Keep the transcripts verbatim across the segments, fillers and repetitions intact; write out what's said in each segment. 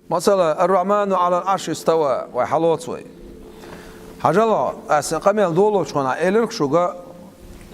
Масала, «Ар-Рахьману Ӏалал Ӏарши истава», вай хьалоцу вай. Хьажал, аса къамел долочу хана элирх шуга,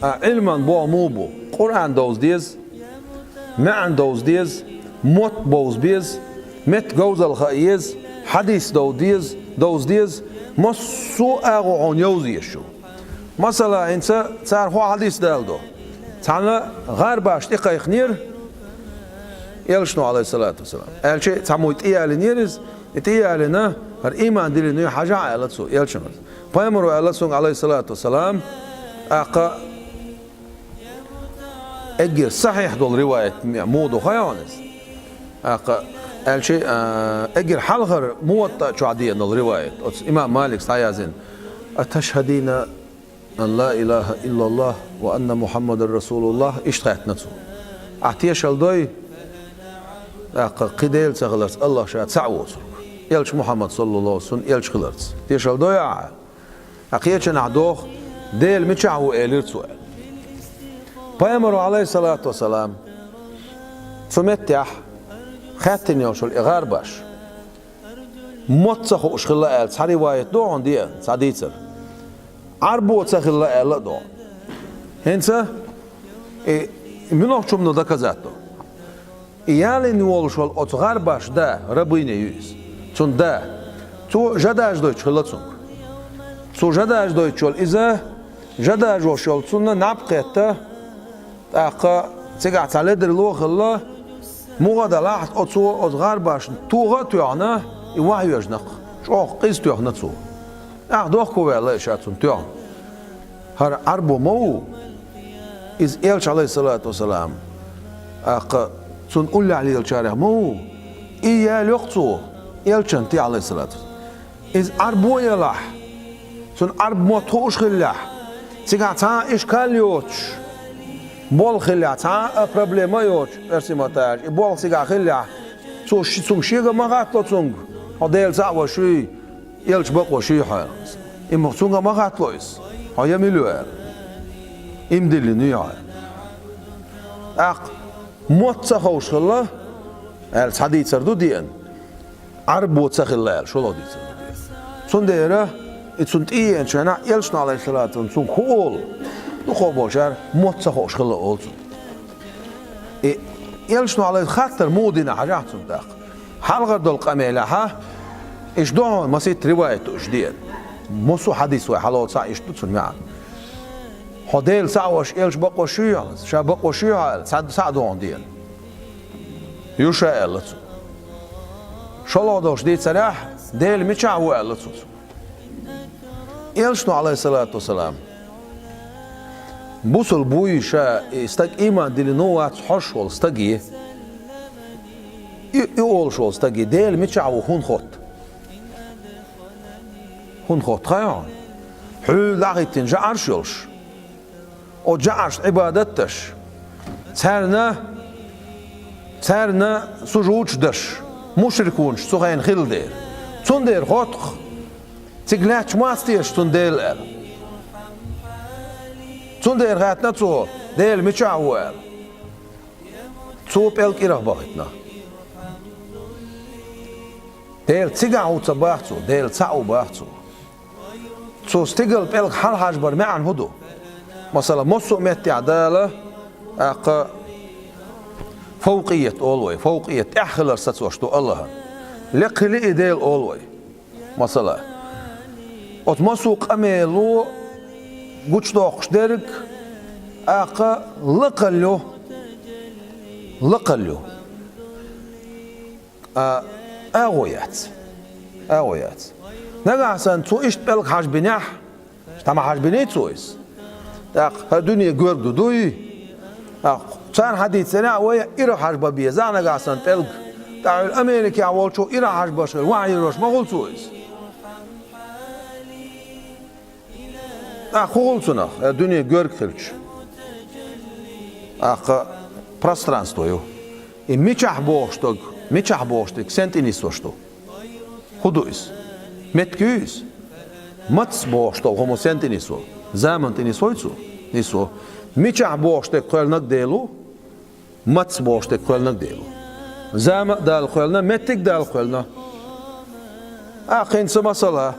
а, Ӏилман боху муха бу? Къуръан довза деза, маьӀна довза деза, мотт бовза беза, метта говзалла хаа еза, хьадис дов деза, довза деза, массо а агӀо хьуна йовза еза шу. Масала, хӀинца цара хӀун хьадис даладо? Цхьана гӀарбаш тӀекхайкхинера, Элчано, Ӏалайхиссалату вассалам. Аьлча цхьаммо тӀеялийнера иза, и тӀеялийна, хӀара ийман диллина юй хьажахьа аьлла цо, Элчано. Пайхамаро аьлла цуьнга, Ӏалайхиссалату вассалам, тӀаккха эггара сахьихь долу риваят ме-, муха ду хаьий хьуна иза? ТӀаккха аьлча, а, эггара хьалхара Муваттаъ чохь деана долу риваят, оцу имам Малика схьаяздина: «Аташхьадина ан ла илаха иллаллах ва анна Мухьаммадан расулуллах?» иштта хаьттина цо. Ахь тешалла дой, тӀаккха кхин Дела ца хиларца АллахӀ ша цхьаъ воцург, Элча Мухьаммад, саллаллаху Ӏалайхи ва саллам, Элча хиларца? Тешалла дой ахьа? Ахь кхечанахь доху, Дела мичахь ву элира цо аьлла. Пайхамаро, Ӏалайхиссалату вассалам, цу меттехь хаьттина йолуш йолу и гӀарбаш. Мотт ца хууш хилла аьлла, цхьа риваят ду хьуна деана, цхьа дийцар. Ӏарбо ца хилла аьлла а ду хьуна. ХӀинца и муьлхачунна доказательство ду? И ялийна волуш волу оцу гӀарбаш да, рабыня ю иза. Цуьнан да. Цо жа дажадойтуш хилла цуьнга. Цо жа дажадойтуш йолу иза, жа дажош йолу цунна наб кхетта, тӀаккха цигахь цхьа ледарло а хилла, муха а далахь, оцо оцу гӀарбашна тоха а тоьхна, и вахьоьжна-кх, чӀогӀа къиза тоьхна цо. ТӀаккха дохко ваьлла и ша цунна тоьхна. ХӀара Ӏарбо ма ву, иза Элча, Ӏалайхиссалату вассалам, тӀаккха цунна уллехь лелачарех ма ву, и ялайо-кх цо Элчанна тӀе, Ӏалайхиссалату вассалам. Иза Ӏарбо ялахь, цунна Ӏарб мотт хууш хиллехь, цигахь цхьа а ишкал йоцуш болх хиллехь, цхьа а проблема а йоцуш, оьрсийн маттахь аьлча, и болх цигахь хиллехь, цо ши-, цуьнга шега ма хаттало цуьнга: «Хьо Дела цхьаъ волуш вуй, Элча бакъ волуш вуй хьо?» Ма цуьнга ма хаттало иза: «Хьо я мила ю?» аьлла. «И ма диллина ю хьо», аьлла. ТӀаккха мотт ца хууш хилла аьлла цхьа дийцар ду деана. Ӏарбо ца хилла аьлла, шолгӀа дийцар ду деана. Цундела и цунна тӀееанчу хенахь Элчано, Ӏалайхиссалату вассалам, цуьнга хӀун олу? Дукхах болчара мотт ца хууш хилла олу цунна. И Элчано, Ӏалайхи-, хаттар муха дина хьажахь цунна тӀаккха. Хьалхара долу къамелехь, иштта ду хьуна масийтта риваят ду уьш деана. Массо а хьадис вай хьалоцахь, иштта ду цуьнан маьӀна. «Хьо Дела цхьаъ волуш, Элча бакъ волуш вуй хьо?» аьлла, «Ша бакъ волуш вуй хьо?» аьлла, цхьа, цхьаъ ду хьуна деана. Ю ша аьлла цо. ШолгӀа долуш дийцарехь, «Дела мичахь ву?» аьлла цо цуьнга. Элчано, Ӏалайхиссалату вассалам, бусулба вуй ша, и стаг ийман диллина ву вац хьожуш волу стаге, и, и олуш волу стаге Дела мичахь ву хӀунда хотту? ХӀунда хотту хаьий хьуна? Хьуьлла дӀахӀиттина жаӀарш йолуш, оцу жаӀаршна Ӏибадат деш, царна, царна сужуд деш, мушрикунаш цу хенахь хилла дера. Цундела хотту-кх, цига лаьтташ маца теша цунна Дела аьлла. Цундела хаьттина цо: «Дела мичахь ву?» аьлла. Цо пӀелг ирахь бахийтина. Дела цигахь ву ца боху цо, Дела цхьаъ ву боху цо. Цо стигала пӀелг хьалахьажбаран маьӀна хӀун ду? Масала, массо а меттехь Дала, тӀаккха, фавкъият олу вай, фавкъият, тӀехь хилар сацош ду АллахӀан. Лекха хили и Дела олу вай. Масала, оцу массо а къамело гучудоккхуш дерг, тӀаккха, лакхалла ю, лакхалла ю. А, агӀо яц. АгӀо яц. Нагахь санна цо иштта пӀелг хьажбинехь, тхьамма хьажбиний цо иза? ТӀаккха хӀара дуьне гоьрга ду дуй? ТӀаккха царна хьадийцарехь, вай ирахь хьажбан беза нагахь санна пӀелг. ТӀаккха хӀара Америкехь волчо ирахь хьажбеш хила, вахьйош ма хуьлу цо иза. ТӀаккха хӀун хуьлу цунах, э, дуьне гоьрга хилча? ТӀаккха пространство ю. И мичахь бохуш дерг, мичахь бохуш дерг сен тӀе нисвеш ду? ХӀун ду иза? Меттиг юй иза? Маца бохуш долу хӀума сен тӀе нисво? Заман тӀе нисвой цо? Нисво. Мичахь бохуш дерг кхоьллинарг Дела ву? Маца бохуш дерг кхоьллинарг Дела ву. Зама а Дала кхоьллина, меттиг а Дала кхоьллина. А, кхин ца масала.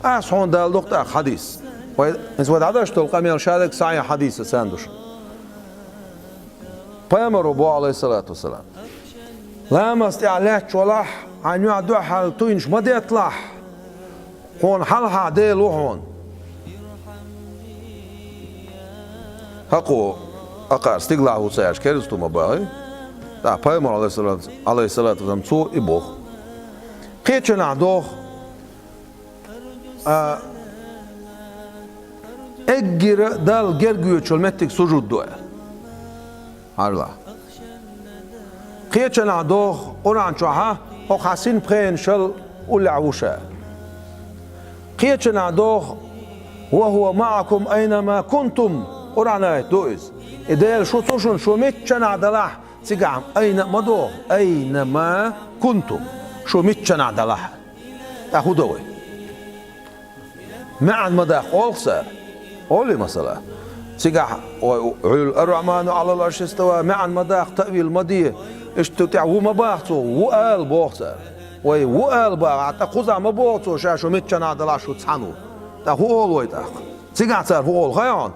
Ас хьуна дала дукха тӀаккха хьадис. Вай, иза вай дӀадаш долу къамел шадерг сахьихь хьадис а сан душ. Пайхамаро боху, алейхиссалату вассалам: «Ламаз тӀехь лаьтташ валахь, хьайн юьхь дуьхьал туйнаш ма детталахь, хьуна хьалха Дела ву хьуна». ХӀокхо акхар стигалахь ву цаьрша керста ма бахий. ТӀаккха пайхамар, алейхиссалату, алейхиссалату вассалам, цо и боху. Кхечанахь доху, а, эггира Далла герга йоьдучу меттиг сужуд ду аьлла. Хьажал. Кхечанахь доху Къуръан чохьа, хӀокху хьан синпхенашал уллехь ву ша. Кхечанахь доху: «Ва хӀува маӀакум айна ма кунтум». Къуръан аят ду иза. И Дела шу цу шуна, шу миччанахь далахь, цигахь айна а ма доху, айна ма кунтум. Шу миччанахь далахь. ТӀаккха хӀун до вай? МаьӀна ма даккха олу цара. Олий, масала? Цигахь, ой, Ӏуьллу: «Ар-Рахьману Ӏалал Ӏарши истава», маьӀна ма даккха, таъвил ма де. Иштта тӀехь ву ма баха цо, ву ала боху цара. Вай ву ала бахахь, тӀаккха кхузахь ма боху цо, ша шу миччанахь далахь, шу цхьаьна ву. ТӀаккха хӀун олу вай тӀаккха? Цигахь цара хӀун олу хаьий хьуна?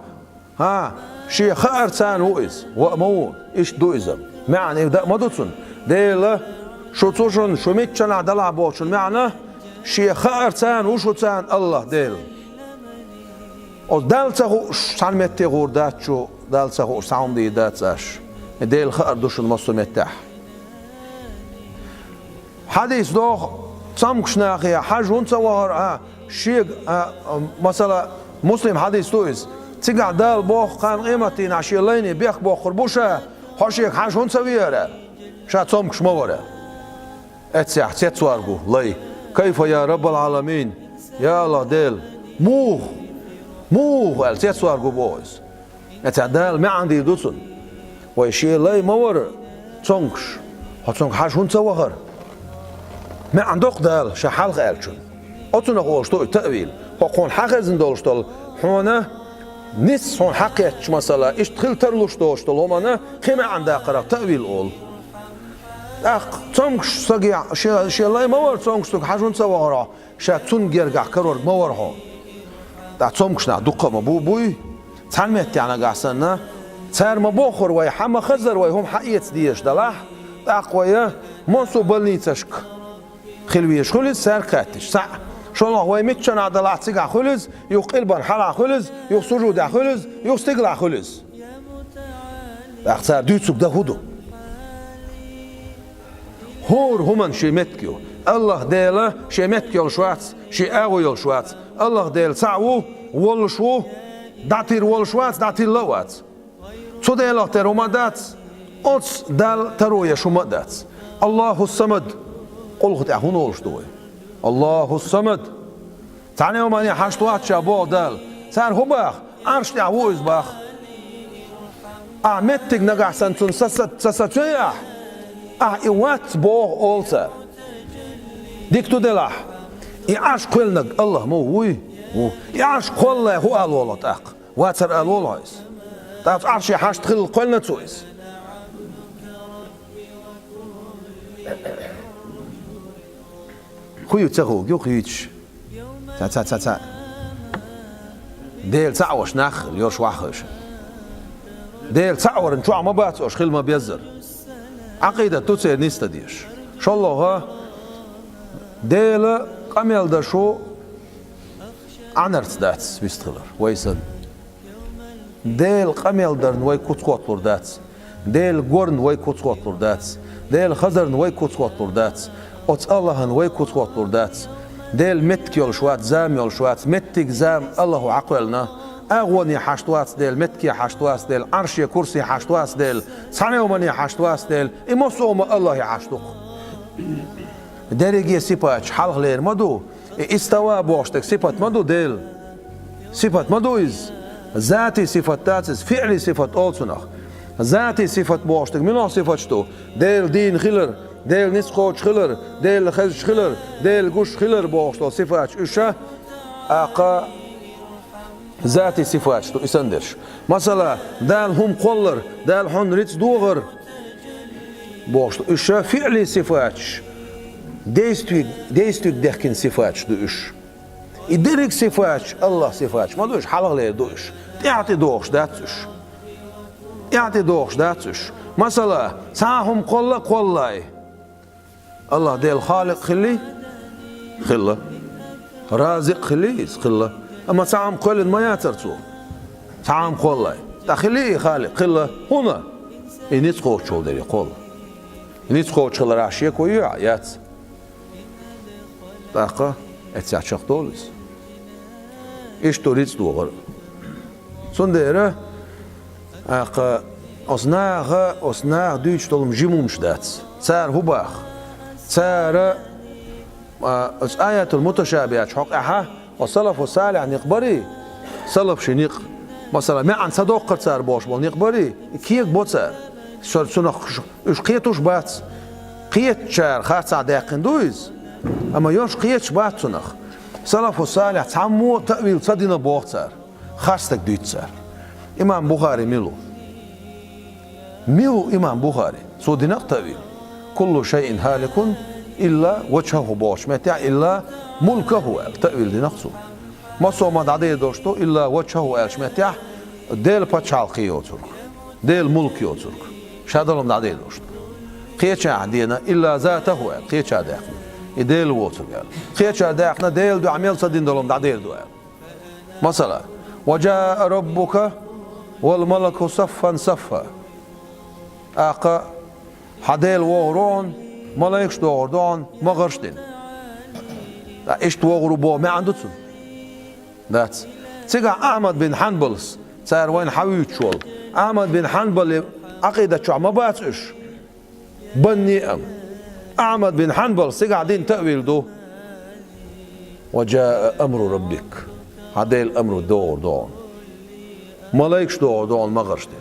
ХӀан, шен хаарца ву иза, ваа ма ву, иштта ду иза. МаьӀна и дан а ма ду цунна. Дела, шу цу шуна, шу миччанахь далахь бохучун маьӀна, шен хаарца ву шуьца Аллах Дела. Оцу Далла ца хууш цхьана метте гӀур дац шу, Далла ца хууш цхьа хӀума дийр дац аш. И Дела хаар ду шуна массо а меттехь. Хьадис доху, цомгуш нахе хьажа хӀунда ца вахара, а, шега, а, а, масала, Муслим хьадис ду иза. Цигахь Дала боху, кхана къематдийнахь шен лайне бехк боккхур бу ша, хьо шега хьажа хӀунда ца веара? Ша цомгуш ма вара. Эццехь цецвар ву лай: «Кайфа я Раббал Ӏаламин?» Я Аллах Дела, муха? Муха аьлла цецвар ву боху иза. Эццехь Дала маьӀна дийр ду цунна. Вай шен лай ма вара цомгуш, хьо цуьнга хьажа хӀунда ца вахара? МаьӀна доккху Дала ша хьалха аьллачун. Оцунах олуш ду и таъвил. ХӀокхунна хьан хезна долуш долу, хьуна нис хьуна хьакхетташ масала, иштта хила тарлуш долуш долу хӀуманна кхин маьӀна даккхарах таъвил олу. ТӀаккха цомгуш саге шен, шен лай ма вара цомгуш, цуьнга хьажа хӀунда ца вахара? Ша цунна гергахь карор ма вара хьо. ТӀаккха цомгуш нах дуккха а ма бу, буй. Цхьана меттехь нагахь санна, цара ма боххура вай, хьан ма хазара вай хӀума хьан эца дезаш далахь, тӀаккха вай массо а больницашка хила везаш хуьлу иза, цаьрга хаьттича. Цхьаъ, шолгӀа вай миччанахь далахь цигахь хуьлу иза, юха къилбан хьалхахь хуьлу иза, юха сужудехь хуьлу иза, юха стигалахь хуьлу иза. ТӀаккха цара дуьйцург дан хӀун ду? ХӀора хӀуманна шен меттиг ю. Аллах Дела шен меттиг йолуш вац, шен агӀо йолуш вац. Аллах Дела цхьаъ ву, волуш ву, дӀатир волуш вац, дӀатилла а вац. Цу Делах тера хӀума а дац, оцу Далла таро еш хӀума а дац. Аллаху Самад. Къулху тӀехь хӀун олуш ду вай? Аллаху Самад. Цхьана а хӀумане хьашт вац ша боху Дала. Цара хӀун баха? Ӏарш тӀехь ву иза баха. Ахь меттиг нагахь санна цунна са, са, са, са ца йой ахь, ахь и вац боху олу цара. Дика ду делахь, и Ӏарш кхоьллинарг Аллах ма ву, вуй? Ву. И Ӏарш кхоллале хӀун ала волу тӀаккха? Вацар ала волу хьо иза? ТӀаккха Ӏарше хьашт хилла кхоьллина цо иза? Ху ю ца хӀуг ю кхийчаш. Ца, ца, ца, ца. Дела цхьаъ ваш нах йош ваххуьйша. Дела цхьаъ варан чохь ма бац ош хила ма беззар. Ӏакъидат ду церан ниста деш. ШолгӀа, Дела къамел дашу Ӏанарца дац вистхилар, вай санна. Дела къамел дарна вай куц хотталур дац. Дела горна вай куц хотталур дац. Дела хазарна вай куц хотталур дац. Оцу Аллахьан вай куц хотталур дац. Дела меттиг йолуш вац, зама йолуш вац. Меттиг, зама Аллахьо хьакхоьллина. АгӀоне хьашт вац Дела, меттиге хьашт вац Дела, Ӏарше, курсе хьашт вац Дела, цхьана а хӀумане хьашт вац Дела. И массо а хӀума Аллахье хьашт ду-кх. Дерриге сипаташ хьалха лер ма ду. И истава бохуш дерг сипат ма ду Дела. Сипат ма ду иза. Зати сифат дац иза, фиъли сифат олу цунах. Зати сифат бохуш дерг муьлха сифаташ ду? Дела дийна хилар, Дела ницкъ кхочуш хилар, Дела хезаш хилар, Дела гуш хилар бохуш долу сифаташ уьш а, аккха, зати сифаташ ду, и санна дерш. Масала, Дала хӀума кхоллар, Дала хьуна рицкъ догӀар бохуш ду. Уьш а фиъли сифаташ. Действует, действует дехкин сифаташ ду уьш. И дерриг сифаташ, Аллах сифаташ ма ду уьш, хьалхалера ду уьш. ТӀаьхьа тӀе дохуш дац уьш. ТӀаьхьа тӀе дохуш дац уьш. Масала, цхьа хӀума кхолла а кхоллай. Аллах Дела Халикъ хилли? Хилла. Разикъ хилли иза? Хилла. Амма цхьа хӀума кхоьллина ма яцара цо. Цхьа хӀума кхоллай. ТӀаккха хилли и Халикъ? Хилла. ХӀунда? И ницкъ кхочуш волу дерриг кхолла. И ницкъ кхочуш хиларахь шеко ю яц? ТӀаккха эццехь чекхдолу иза. Иштта ду рицкъ дохар. Цундела, тӀаккха, оцу наха, оцу наха дуьйцуш долу жима хӀумаш дац. Цара хӀун боху? Цара, а, оцу аятул муташабихатан хьокъехь, оцу салафу салихь некъ барий, салаф ши некъ, масала, маьӀна ца доккхура цара бохуш болу некъ барий, и кегабо цара. Цара цунах уьш кхетуш бац. Кхетачара харцахь даьккхина ду иза, амма уьш кхеташ бац цунах. Салафу салихь цхьаммо а таъвил ца дина боху цара. Харц стаг дуьйцу цара. Имам Бухари мила ву? Мила ву имам Бухари? Цо дина-кх таъвил. «Куллу шайин халикун илла ваджхаху», бохучу меттехь, «илла мулкаху», аьлла, таъвил дина-кх цо. Массо а ма дӀадер долуш ду, «илла ваджхаху» аьллачу меттехь, Делан пачхьалкх йоцург, Делан мулк йоцург, ша долу ма дӀадер долуш ду. Кхечахь дина, «илла затаху» аьлла, кхечахь даьккхина, и Дела воцург аьлла. Кхечахь даьккхина, Делан дуьхьа мел ца дина долу ма дӀадер ду аьлла. Масала, «Ва джаа раббука вал малаку саффан саффа». ТӀаккха хьан Дела вогӀур ву хьуна, малайкаш догӀур ду хьуна, магӀарш дина. Ткъа иштта вогӀур ву боху маьӀна ду цуьнан? Дац. Цигахь Ахьмад бин Хьанбалс, цара вайна хьан вуьйцуш волу, Ахьмад бин Хьанбалан Ӏакъидат чохь ма бац уьш? Банне а. Ахьмад бин Хьанбалс цигахь дина таъвил ду: «Ва джаа амру раббик». Хьан Делан амру догӀур ду хьуна. Малайкаш догӀур ду хьуна, магӀарш дина.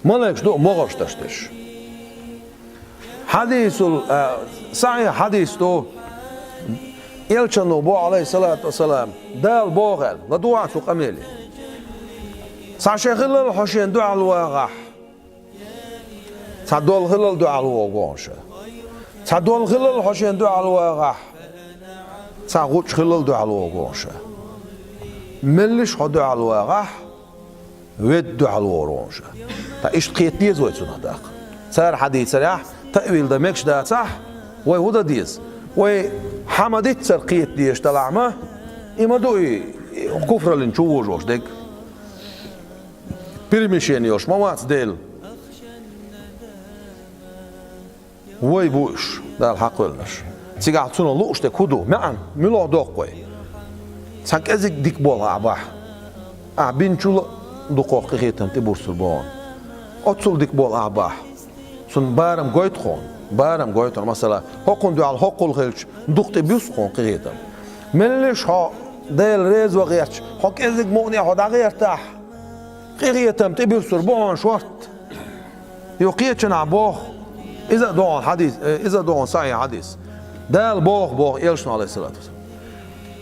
Малайкаш ду, магӀарш даш дерш. Хьадисул, а, сахьихь хьадис ду, Элчано боху, Ӏалайхиссалату вассалам, Дала боху аьлла, ладогӀа цу къамеле. Цхьа шен хиллал хьо шена дуьхьал вагӀахь, цхьа долу хиллал дуьхьал вогӀу хьуна ша. Цхьа долу хиллал хьо шена дуьхьал вагӀахь, цхьа гӀучу хиллал дуьхьал вогӀу хьуна ша. Меллиш хьо дуьхьал вагӀахь, ведда дуьхьал вогӀур ву хьуна ша. Ткъа иштта кхета деза вай цунах тӀаккха? Цара хьадийцарехь, таъвил дан мегаш дацахь, вай хӀун дан деза? Вай хьан ма-дийццара кхета дезаш далахь ма, и ма ду и, и куфраллин чу вожош дерг. Перемещение йолуш ма вац Дела. Вай бу уьш, Дала хьакхоьллинарш. Цигахь цунах лууш дерг хӀун ду? МаьӀна, муьлха доккху вай? Цхьа кӀезиг дика болх ахь бахь, ахь бинчул а дукхох къинхетам тӀебуссур бу хьуна. Оццул дика болх ахь бахь, цунна барам гойту хьуна, барам гойту хьуна. Масала, хӀокхунна дуьхьал хӀоккхул хилча, дукха тӀебуссу хьуна къинхетам. Меллиш хьо Дела реза ван гӀерташ, хьо кӀезиг мукъане а хьо дӀагӀертахь, къинхетам тӀебуьссур бу хьуна шортта. Юха кхечанхьа боху, иза а догӀун хьадис, э, иза а догӀун сахьихь хьадис. Дала боху, боху Элчано, Ӏалайхиссалату вассалам,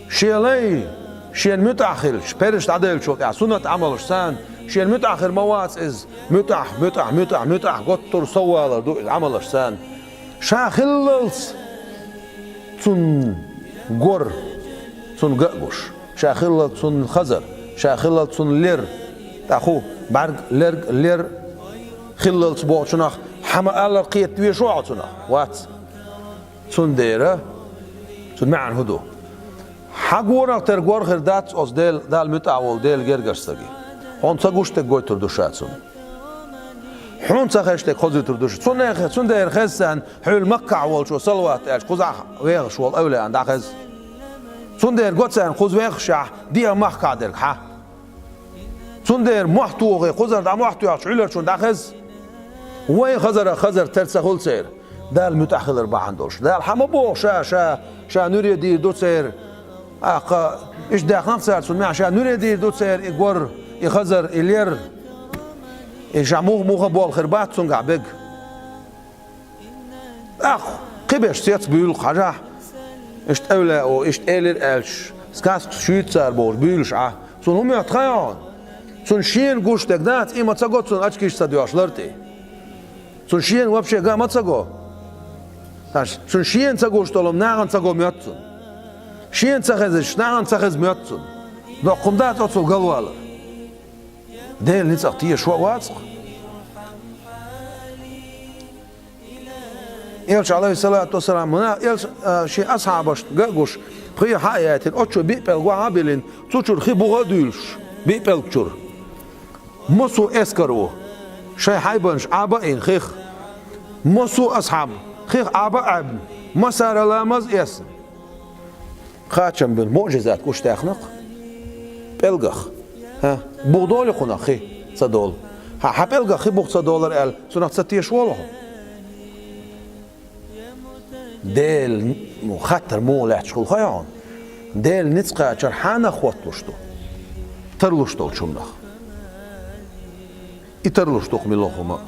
шен лай шена муьтӀахь хилча, перзаш дӀаделлачул тӀаьхьа суннат Ӏамалш санна, шена муьтӀахь хир ма вац иза, муьтӀахь, муьтӀахь, муьтӀахь, муьтӀахь, готтур соввалар ду иза Ӏамалш санна. Ша хиллалц цунна гор, цунна ган а гуш. Ша хиллалц цунна хазар, ша хиллалц цунна лер. ТӀаккха хӀун, бӀаьрг, лерг, лер хиллалц бохучунах хьан ма-аллара кхета везаш ву хьо цунах? Вац. Цундела, цуьнан маьӀна хӀун ду? Хьан горах тера гор хир дац оцу Дела, Далла муьтӀахь волу Делан гергарчу стаге. Хьуна ца гуш дерг гойтур ду ша цунна. Хьуна ца хезаш дерг хозуьйтур ду ша. Цундела, цундела хеза царна, хьуьлла Маккахь волчо салават аьлча, кхузахь вехаш волу эвлаяъна дӀахеза. Цундела го царна, кхуза вехашехь, деа махкахь дерг хьан. Цундела мохь тухий, кхузара дӀа мохь тоьхча, хьуьларчунна дӀахеза. Вайн хазарах хазар тера ца хуьлу церан, Далла муьтӀахь хилар бахьана долуш. Дала хьан ма боху ша, ша, ша нуьре дийр ду церан. ТӀаккха иштта даьккхина-кх цара цунна маьӀна, ша нуьре дийр ду церан и гор, и хазар, и лер. И ша муха-муха болу хир бац цуьнгахь бега. ТӀаккха кхин беш цец буьйлу-кх, хьажахь. Иштта эвлаяо, иштта элира аьлча, сказкаш шуьйцу цара бохуш буьйлуш Ӏа. Цунна хӀун моьтту хаьий хьуна? Цунна шена гуш дерг дац, и ма ца го цунна, ачкиш ца доьхуш лар тӀе. Цунна шена вообще ган ма ца го. Аш, цунна шена ца гуш долу нахана ца го моьтту цунна. Шена ца хезаш, нахана ца хеза моьтту цунна. Доккхун дац оцул галвалар. Делан ницкъах тешаш а вацахь. Элча, алейхиссалату вассалам, муна, Элча, а, шен асхьабашна ган а гуш, пхье хьа а яйтина, оцу чу биъ пӀелг вахьа а биллина, цу чуьра хи буха а дуьйлуш, биъ пӀелг чуьра. Массо а эскаро, шайн хьайбанаш Ӏаба а йина хих, массо а асхьаб хих Ӏаба а Ӏаьбна, массара ламаз а эцна. Кхачам бина муъжизат гуш даьхнакх пӀелгах. ХӀа, бух долу кхунах хи ца долу? Хьан, хьан пӀелгах хи бух ца долура аьлла, цунах ца тешаш волу хьо? Делан хаттар муха лаьтташ хуьлу хаьий хьуна? Делан ницкъ кхачар хьанах хӀотталуш ду? Тарлуш долчу хӀуманах. И тарлуш ду-кх муьлха хӀума.